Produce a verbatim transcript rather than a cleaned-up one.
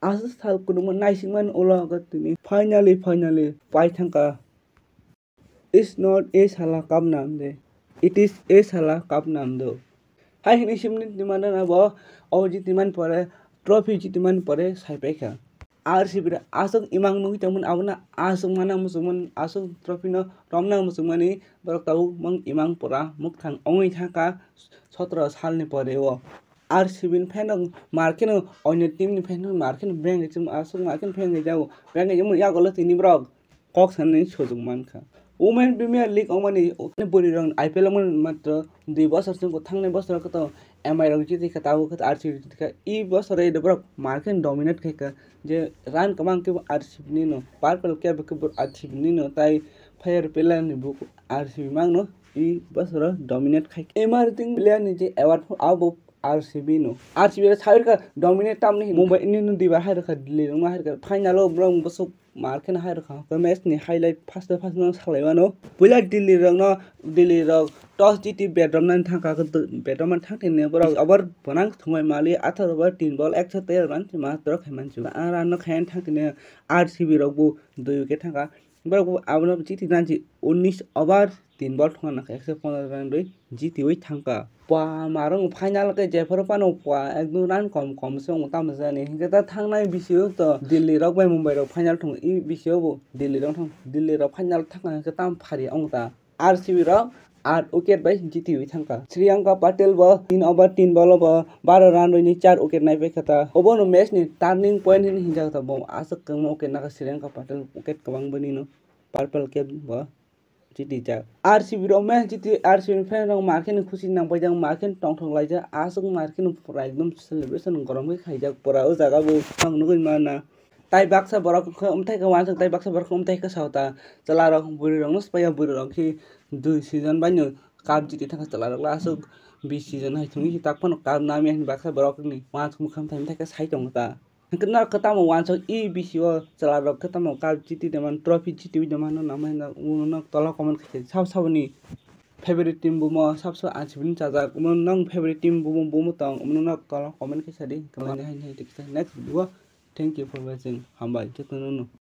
Aswk sal kwrwngma naisingmani ulo hwnkhe tini finally, finally pai thangkha. It's not a sala cup namde. It is a sala cup namdo. Hai hwnwi simni twi mano na bo, o jiti man pore, trophy jiti man pore sai paikha. R C B rok aswk imang nugwi tongmani, abono aswk mana muchungmani, aswk trophy no romna muchungmani, borok tabuk mang imang pura mwkthang wngwi thangkha sotro salni pore o. R C B ni fan rok mar kheno, onyo team ni fan rok mar kheno beng aswk mar kheno fan jago, beng yago le tini borok kok sanani sujuk mankha. Women Premier League wngmani bwrwi rok I P L wngmani matro dui bosor chwng thangnai bosor khe to M I rok jiti kha, tabuk khe R C B jiti kha. I bosor e borok mar khe dominate khai kha, je run kwbang khe bo R C B ni no, purple cap khe bo R C B ni no, tai fire player ni bo R C B mang no i bosor dominate khai kha. Emerging player ni je award abo R C B no. R C B rok sawi kha dominate tamni Mumbai Indians no duibar hai rwkha, Delhi rok no hai rwkha, final o borok bwswk mar kheno hai rwkha. Hwnkhe match ni highlight first o first no salai mano. Puila Delhi rok no, Delhi rok toss jiti bat romnani thangkha, bat romnani thangtini borok over bonang thwngwi mali atharo over tin ball ekso tei run ma drop khai mansi. A run no khaina thangtini R C B rok bo dui wicket thangkha. Borok bo abono jiti nansi unis over tin ball thwngna khe ekso pondro run rwi jitiwi thangkha. Pua marung final khe jephuru phano pua ekdum run kom kom se wng tamo jani. Hinkhe ta thangnai bisio to Delhi rok bai Mumbai rok final thung i bisio bo Delhi rok thang, Delhi rok final thangna hinkhe tam phari wng ta. R C B rok aat wicket bai jitiwi thangkha. Sriyanka Patel bo tin over tin ball o bo baro run rwini char wicket naipaikha ta. Obono match ni turning point hinwi hinjak ta, bo aswk kwbangma wicket nakha Sriyanka Patel, wicket kwbang bini no purple cap bo jitijak. R C B rok match jiti, R C B ni fan rok mar kheno khusi nang paijak, mar kheno tongthok laijak, aswk mar kheno pura ekdom celebration gorom khe khaijak pura o jaga bo ang nugwi mana. Tai baksa borok khe umthai khe uansuk, tai baksa borok khe umthai khe sao ta, chwla rok bwrwi rok no swpaiya, bwrwi rok khe dui season bai no cup jiti thangkha, chwla rok le aswk bish season hai thwngwi tak phano cup namya hwnwi baksa borok ni uansuk mwkhang thai umthai khe sai tongo ta. Hwnkhe norok khe tamo uansuk i bisio chwla rok khe tamo cup jiti de man, trophy jitiwi de mano, namai hwnna uno nok tola comment khe sabo saboni favorite team bumo, sabo sabo R C B ni chajak, umo nong favorite team bumo, bumo tong, umo nok tola comment khe sadi, kwmani hai hai tiksa next video. Thank you for watching, hambai jotono no.